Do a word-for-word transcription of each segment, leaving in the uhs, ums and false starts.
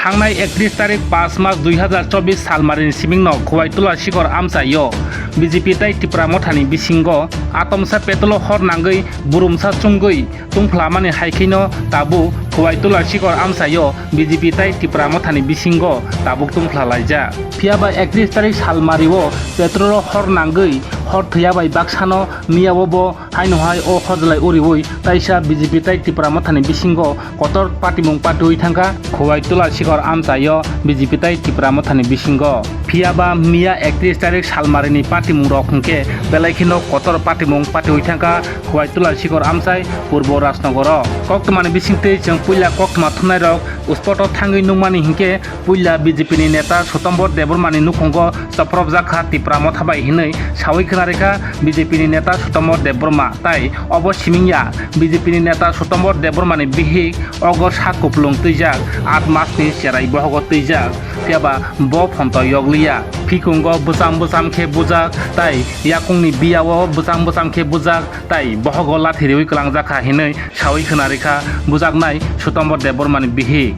Thangnai ektrish tarik paanch mas dui hazar chobbish salmarini simingno Khowai Tulasikhor amchaio B J P tei Tipra Mothani bisingo atomsa petrol hor nangwi burumsa chumgwi tungphlamani hai kheno tabuk Khowai Tulasikhor amchaio B J P tei Tipra Mothani bisingo tabuk tungphla laijak. Phiyaba ektrish tarik salmario petrol hor nangwi hor thwiya bai baksano miyao bo haino hai o hojlai uriui taisa B J P tei Tipra Mothani bisingo kotor patimung patiui thangkha Khowai Tulasikhor amchaio B J P tei Tipra Mothani bisingo. Phiyaba miya ektrish tarik salmarini patimung rok hwnkhe belai kheno kotor patimung patiui thangkha Khowai Tulasikhor amchai Purbo Rajnogoro. Koktwmani bisingtwi chwng puila koktwma thumnairok uspoto thangwi nukmani hinkhe puila B J P ni neta Sutombor Debbarmani nukhungo chopropjak kha Tipra Motha bai hinwi saui khna rikha B J P ni neta Sutombor Debbarma. Tai obo siming ya, B J P ni neta Sutombor Debbarmani bihik ogo sak kupulung twijak, aat masni cherai bohogo twijak, phiyaba bo phonto yokliya. Phikungo bwcham bwcham khe bujak, tai yakungni biyao bwcham bwcham khe bujak, tai bohogo lathi riui kwlangjak kha hinwi saui khna rikha bujaknai Sutombor Debbarmani bihik.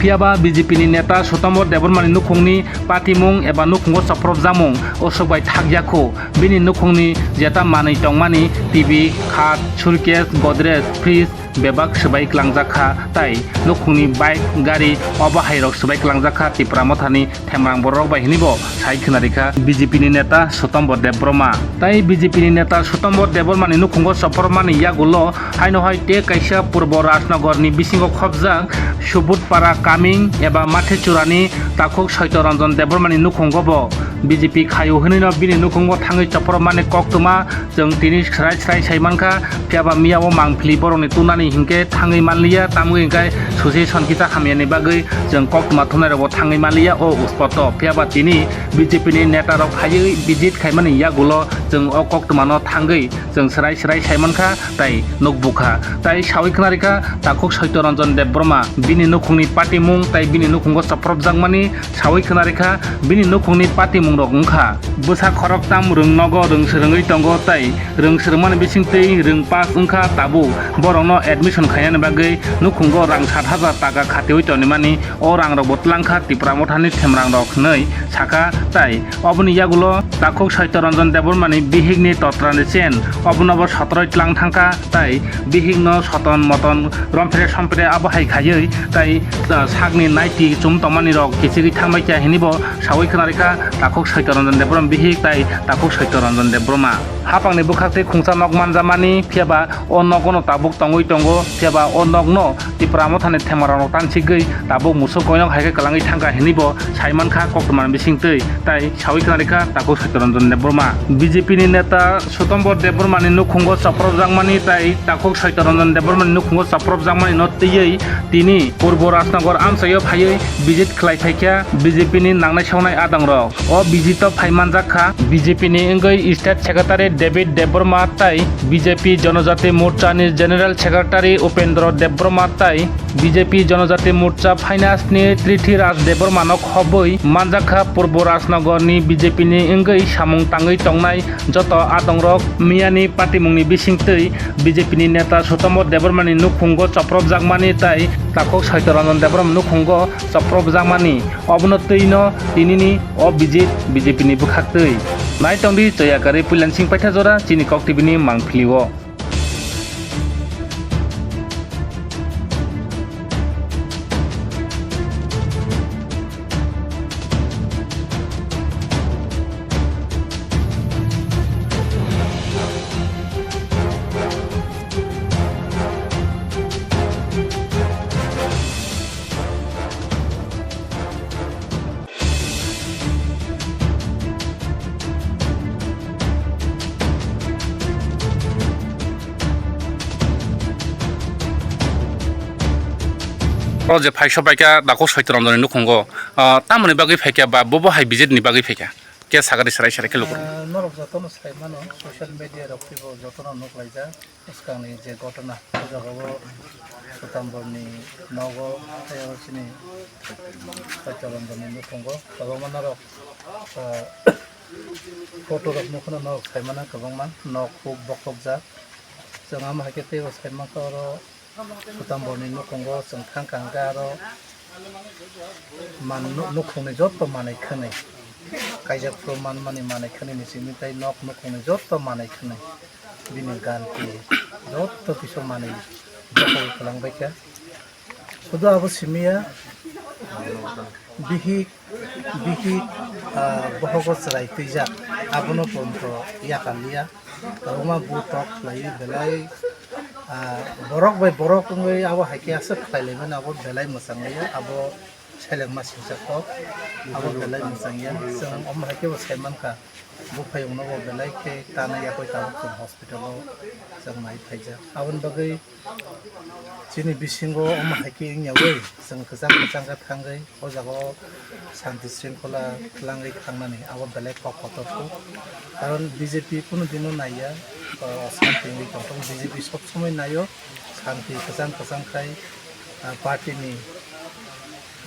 Phiyaba B J P ni neta Sutombor Debbarmani nukhungni patimung eba nukhungo chopropjakmung osok bai thakya kho. Bini nukhungni jeta manwi tongmani T V, khat, suitcase, godrej, fridge bebak swbai klangjak kha, tai nukhungni bike, gari obo hairok swbai klangjak kha Tipra Mothani themrang borok bai hinwi bo sai khna rikha B J P ni neta Sutombor Debbarma. Tai B J P ni neta Sutombor Debbarmani nukhungo chopropmani yagulo haino hai tei kaisa Purbo Rajnogorni bisingo khopjak Subudpara Kaming eba Mathechurani takhuk Soito Ranjan Debbarmani nukhungo bo B J P khaio hinwino bini nukhungo thangwi chopropmani koktwma chwng tini swrai swrai sai mankha, phiyaba miyao mangpili borokni tunani hinkhe thangwi manliya, tamwi hinkhe susi sonkisa hamyani bagwi chwng koktwma thumnairokbo thangwi manliya o uspoto. Phiyaba tini B J P ni netarok phaiwi visit khaimani yagulo chwng o koktwmano thangwi chwng swrai swrai sai mankha tai nukbukha. Tai saui khna rikha takhuk Soito Ranjan Debbarma, bini nukhungni patimung tai bini nukhungo chopropjakmani saui khna rikha bini nukhungni patimungrok wngkha bwsa khoroktham rwng nogo rwng swrwngwi tongo tai rwng swrwngmani bisingtwi rwng pass wngkha tabuk borokno admission khainani bagwi nukhungo rang sat hajar taka khatiui tonimani o rangrokbo tlangkha Tipra Mothani themrangrok hinwi sakha tai oboni yagulo takhuk Soito Ranjan Debbarmani bihikni totrani chen obonobo sotoroi tlang thangkha tai bihikno soton moton romphere somphere abo hai khaiwi tai sakni naiti chum tongmani rok kichigwi thangbai kha hinwi bo saui khna rikha takhuk Soito Ranjan Debbarma bihik tai takhuk Soito Ranjan Debbarma. Hapangni bwkhak tei khungsa nok manjamani, phiyaba o nogono tabuk tongwi tongo, phiyaba o nokno Tipra Mothani themrang rok tansigwi tabuk musuk koinok hai khe kwlangwi thangkha hinwi bo sai mankha koktwmani bisingtwi tai saui khna rikha takhuk Soito Ranjan Debbarma. B J P ni neta Sutombor Debbarmani nukhungo chopropjakmani tai takhuk Soito Ranjan Debbarmani nukhungo chopropjakmani no twiwi tini Purbo Rajnogor amchaio phaiwi visit khlai phaikha B J P ni nangnai songnai adongrok. O visit o phai manjak kha B J P ni wngwi State Secretary David Debbarma tai B J P Jonojati Morcha ni General Secretary Upendra Debbarma tai B J P Jonojati Morcha Finance ni Prithviraj Debbarma no khobwi manjak kha Purbo Rajnogor ni B J P ni wngwi samung tangwi tongnai joto adongrok miyani patimungni bisingtwi B J P ni neta Sutombor Debbarma ni nukhungo chopropjakmani tai takhuk Soito Ranjan Debbarma nukhungo chopropjakmani. Obono twino tinini o visit B J P ni bwkhaktwi. Nai tongdi Choya Kari Puilansing Paitha Jora chini Kok T V ni mangpili o. O je phai sopaikha takhuk Soito Ranjan ni nukhungo, ah, tamoni bagwi phaikha ba bobo hai visit ni bagwi phaikha? Khe sagari serai serai khe lukurok. Ah, norok jotono sai mano, social media rok twibo jotono nuk laijak. Bwskangni je ghotona, o jagao Sutamborni nogo, tei oro chini Soito Ranjanni nukhungo kwbangma norok, ah, photo rok nukhuna norok saimano kwbangma nok huk bokhokjak. Chwng amo hai khe teibo saimankha oro Sutamborni nukhungo chwng thangkha hwnkhe aro Man, nu-, nukhungni jotto manwi khwnwi, kaijak phuru manmani manwi khwnwini simi tei nok nukhungni jotto manwi khwnwi bini ganti jotto kisa manwi dokhol kwlangbaikha. Sudu abo simiya bihik, bihik, ah, bohogo chwrai twijak, abono ponto yakarliya. Kwbangma butok khlaiwi belai, ah, borok bai borok wngwi abo hai khe aswk khlai laimani abo belai mwchang liya, abo selengma singsa kok, abo belai mwchang ya. Chwng omo hai khe bo sai mankha, buphayungno bo belai khe tanwi yakwi tabuk chwng hospital o chwng nai phaijak. Aboni bagwi chini bisingo omo hai khe wngya wi, chwng kwchang kwchang khe thangwi o jaga o shanti shringkhola twlangwi thangnani abo belai kok kotor kuk. Karon B J P kunu dino naiya, o shanti wngwi tongthok. B J P sob somoi naio shanti kwchang kwchang khai, ah, party ni,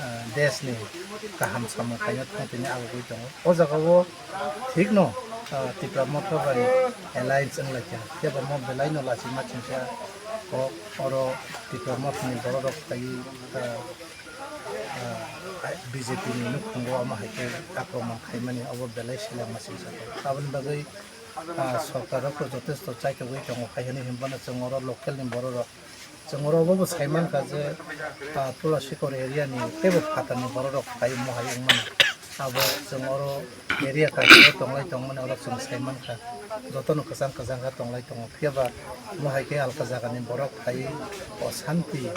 ah, desh ni kaham samung khaina thang tini agugwi tongo. O jaga o thik no, ah, Tipra Motha bai alliance wnglaikha, kebo mo belai no lachima chingsa kok oro Tipra Motha ni borok rok phaiwi, ah, ah, B J P ni nukhungo omo hai khe akromon khaimani obo belai selengma singsa kok. Aboni bagwi, ah, sorkar rok jotesto chaitogwi tongo, hai hwnwi hinphano chwng oro local ni borok rok, chwng oro obo bo sai mankha je, ah, Tulasikor area ni teibo phatar ni borok rok phai omo hai wngmani. Abo chwng oro area kaisa o tonglai tongmani oro chwng sai mankha, jotono kwchang kwchang khe tonglai tongo, phiya ba omo hai khe alka jaga ni borok phai o shanti.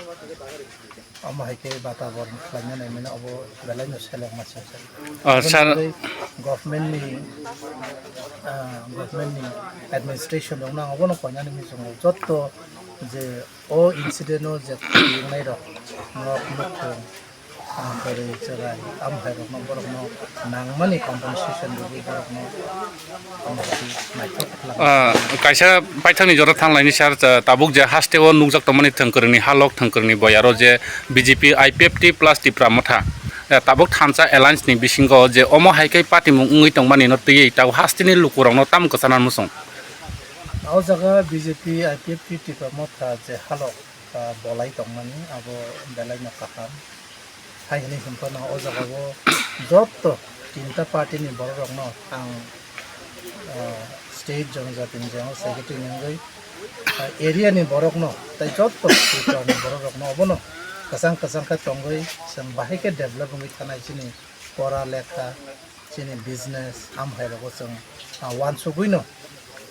Omo hai khe bataboron khlaina naimani obo belai no selengma singsa. Ah, sir. Aboni bagwi government ni, ah, government ni administration rok no ang obono koinani muchungo, jotto je o incident o je khati wngnai rok nok nukhung, ah, bwrwi chwrai, amo hai rok no borok no nangmani compensation rwgwi borok no Ah, kaisa paithakni jora thanglaini sir, tabuk je haste o nukjak tongmani thwngkwrwngni halok, thwngkwrwngni boyaro je B J P, I P F T plus Tipra Motha, eh, tabuk thansa alliance ni bisingo je omo hai khe patimung wngwi tongmani no twiwi tabuk hasteni lukurokno tamo kwchana muchung. O jaga B J P, I P F T, Tipra Motha je halok, ah, bolai tongmani abo belai no kaham. Hai hwnwi hwn phano o jaga o jotto tinta party ni borok rok no ang, ah, state jonojati ni general secretary ni wngwi, ah, area ni borok no tei jotto Tripura ni borok rok no obono kwchang kwchang khe tongwi chwng bahai khe develop wngwi thanai chini pora lekha, chini business, am hai rogo chwng, ah, uansugwi no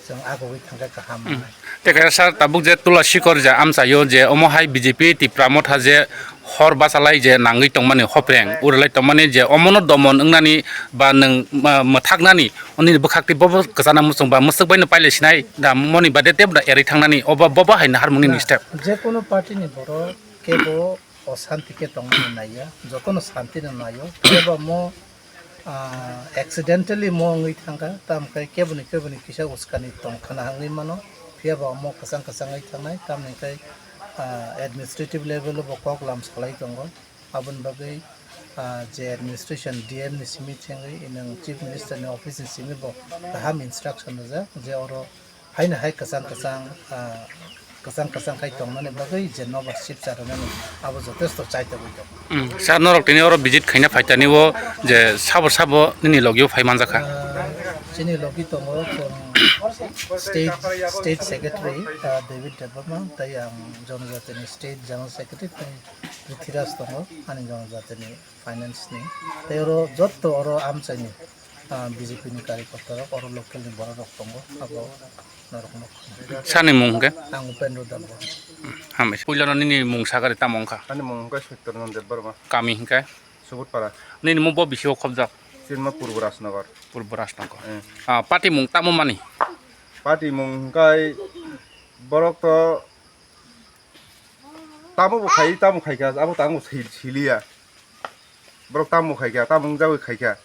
chwng agugwi thangkhe kaham. Hmm. Manai. Tei kaisa sir, tabuk je Tula Sikor je amchaio je omo hai B J P Tipra Motha je hor bachalai je nangwi tongmani hopreng, uralai tongmani je omono domon wngnani ba nwng, ah, mwthaknani oni bwkhak tei bobo kwchana muchung ba mwswk bai no pailai sinai da moni bade tebo da erwi thangnani obo, bobo hai naharmungni step. Jekunu party ni borok kebo o shanti khe tongmani naiya, jotono shanti no naio, kebo mo ah, accidentally mo wngwi thangkha, tamo khe keboni keboni kisa uskani tongkhana wngwi mano, phiya ba omo kwchang kwchangwi thangnai, tamoni khe, ah, administrative level o bo kok lam salai tongo, aboni bagwi, ah, je administration D M ni simi thengwi, nwng Chief Minister ni office ni simi bo kaham instruction rijak je oro haino hai kwchang kwchang, ah, kwchang kwchang khai tongmani bagwi je nobar sip cha rwnani abo jotesto chaitogwi tongo. Hmm, sir, norok tini oro visit khaina phaitani o je sabo sabo nini logio phai manjakha? Ah, chini logi tongo chwng state, state secretary, ah, David Debbarma, tei ang jonojatini state general secretary tei Prithviraj tongo, ani jonojatini finance ni. Tei oro jotto oro amchaini, ah, B J P ni karyakarta rok, oro local ni borok rok tongo, abo norok no. Sani mung hwnkhe? Ang Upendra Debbarma. Hambai. Puilano nini mung sagari tamo wngkha? Ani mung hwnkhe Satyaranja Debbarma. Kami hwnkhe? Subutpara. Nini mung bo bisi o khobjak? Chini mung Purbo Rajnagar. Purbo Rajnagar. Eh. Ah, party mung tamo mani? Party mung hwnkhe borok to tamo bo khai, tamo khaikha, abo tamo si-, siliya. Borok tamo khaikha, tamo wngjagwi khaikha.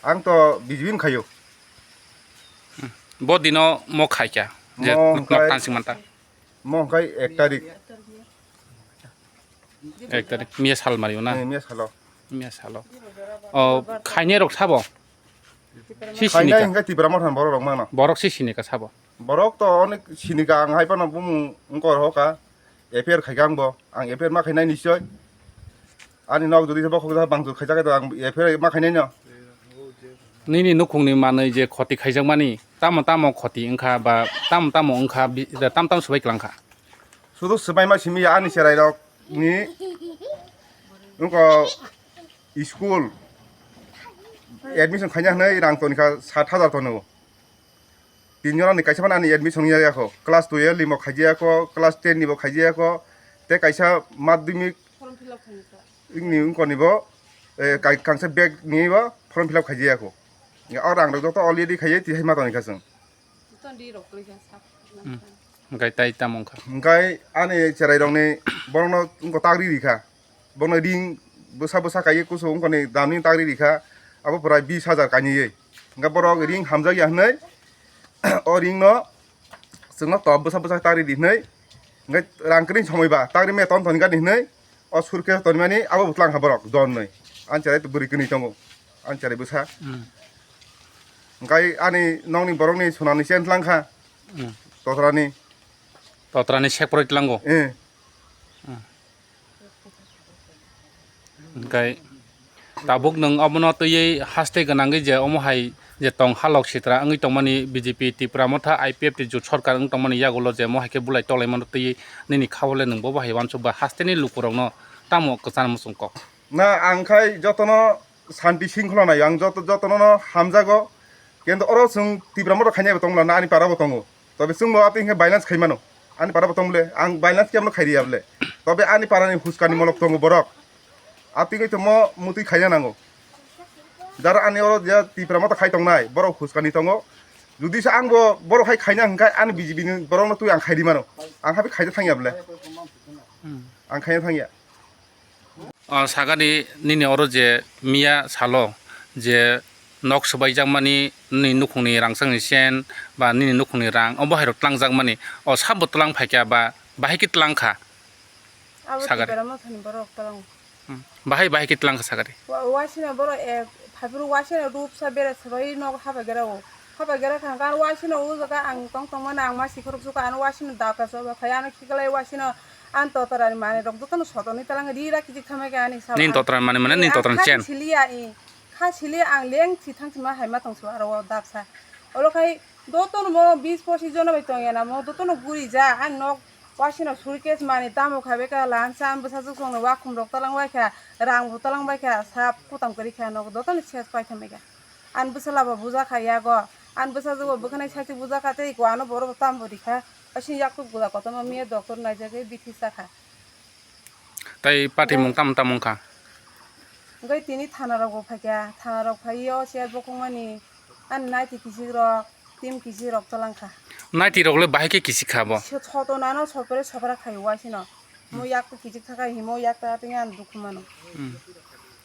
Ang to B J P ni khaio. Bo dino mo khaikha, je mo nok hwnkhe tansing manta. Mo hwnkhe ek tarik. Ek tarik, miya sal mario na? Eh, miya salo. Miya salo. O, khainai rok sabo? Si khainai sinika? Hwnkhe Tipra Motha ni borok rok mano. Borok si sinika sabo? Borok to onek sinika, ang hai phano bumung wngkor hoka. F I R khaikha ang bo. Ang F I R ma khainai nischoi. Ani nok jodi se bokhok bangchuk khaijak khe to ang F I R ma khainai no. Nini nukhungni manwi je khoti khaijakmani, tamo tamo khoti wngkha ba tamo tamo wngkha, bi-, tamo tamo swbai kwlangkha? Sudu swbaima simi ya ani cherai rok ni wngkha school admission khaina hwnwi rang tonikha sat hajar tono. Tin jona ni kaisa phano ani admission ya yakho. Class twelve ni bo khaijaya kho, class ten ni bo khaijaya kho. Te kaisa madhyamik ni wngkha ni bo, eh, kai-, kangsa bag ni bo form fill up khaijaya kho. O rang rok joto already khaiye tihai ma tongkha chwng. Hmm. Hwnkhe tai tamo wngkha? Hwnkhe ani cherai rok ni borok no wngkha tagri rikha. Bono ring bwsa bwsa kaiye kusu wngkha ni dam ni tagri rikha, abo pura bis hajar kainwi. Hwnkhe borok ring hamjakya hwnwi o ring no chwngno top bwsa bwsa tagri di hwnwi, hwnkhe rang kwrwi somoi ba tagri me ton ton gani hwnwi o surkhe tonimani abo bwtlang ha borok don nwi. Ani cherai bwrwi kwnwi tongo, ani cherai bwsa. Hmm. Hwnkhe ani nokni borokni sunani chen tlang kha. Hmm. Totrani. Totrani sekproi tlango. Eh. Hmm. Hwnkhe tabuk nwng obono twiwi haste gwnangwi je omo hai je tong halok sitra wngwi tongmani B J P Tipra Motha I P F T jut sorkar wng tongmani yagulo je omo hai khe bulai tolaimano twiwi nini kha o le nwng bo bahai uansuk ba hasteni lukurokno tamo kwchang muchung kok? Na ang khai jotono santi singkholo naio, ang joto, jotono no hamjago, kintu oro chwng Tipra Motha khainai bo tongmano, ani para bo tongo. Tobe chwngbo ati hwnkhe violence khai mano. Ani para bo tong bole, ang violence khe amno khai riya bole. Tobe ani para ni huskani molok tongo borok. Ati hwnkhe tongmo mutwi khaina nango. Jara ani oro je Tipra Motha khai tongnai, borok huskani tongo. Judi se ang bo borok hai khaina hwnkhe ani B J P ni borok no twi ang khai ri mano. Ang habi khaina thangya bole. Hmm. Ang khaina thangya. O sagani nini oro je miya salo je nok swbaijakmani nini nukhungni rangchakni chen ba nini nukhungni rang obo hairok tlangjakmani, o sabo tlang phaikha ba bahai khe tlangkha? Abo sagari. Tipra Mothani borok tlang. Hmm. Bahai bahai khe tlangkha sagari. Wa-, wasina borok, eh, phaipru wasina rupsa bera sabai nok haba gera o. Haba gera kha, gan wasina o jaga ang tong tong mani ang ma sikhorok suka ano wasina daka soba khai ano khiklai wasina an totorani mani rok jotono sotoni talang ri ra kijik thamai kha ani sabo. Nin ang totorani mani mane nin ang totorani kha chen. Sili ya i. Kha sili ang leng si thang sima hai ma tong so aro o daksa. Olo khai dotono mo bis pochis jona bai tong ya na mo dotono guri ja ang nok wasina suitcase mani tamo kha beka lansa ang bwsajwk songno wakhum rok talang bai kha rang bo talang bai kha sap kutam kwrwi kha nok dotono ses pai thamai kha. Ani bwsala bo buja kha yago. Ani bwsajwk bo bwkhanai site buja kha tei ko ano borok bo tamo rikha. Asini yaktuk buja kotorma miya doctor naijagwi bithi sakha. Tai patimung tam tam wngkha? Hwnkhe tini thana rok bo phaikha. Thana rok phaiwi o chair bokongmani ani naiti kichik rok, team kichik rok twlang kha. Naiti rok le bahai khe kichik kha bo? Soto nano sopore sopra khai wasino. Mo yak kichik thakai himo yak ta tini ani dukhu mano. Hmm.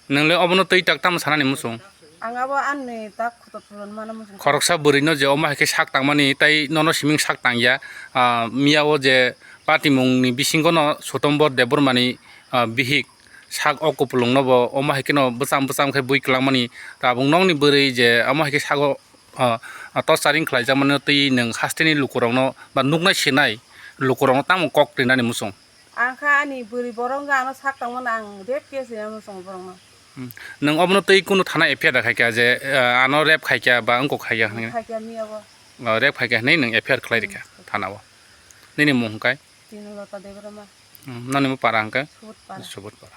Nwng le obono twi tak tamo sanani muchung? Ang abo ani tak khuto puron mano muchung. Khoroksa bwrwi no je omo hai khe sak tangmani tai nono siming sak tangya. Ah, miya o je patimung ni bisingo no Sotombor Debbarma ni, ah, bihik sak o kupulung no bo omo hai khe no bwcham bwcham khe bui kwlangmani. Tabuk nokni bwrwi je omo hai khe sago, ah, ah, torturing khlai jakmani twi nwng hasteni lukurok no ba nuknai sinai lukurok no tamo kok rinani muchung? Ang kha ani bwrwi borok wngkha ano sak tangmano ang rape case rinani muchungo borokno. Hmm. Nwng obono twi kunu thana F I R da khaikha je, eh, ano rape khaikha ba wngkok khaikha hwnwi? Khaikha miya bo. Oh, rape khaikha hwnwi nwng F I R khlai rikha thana o. Nini mung hwnkhe? Tini Lota Debbarma. Hmm, noni mo para hwnkhe? Subut para. Subut para.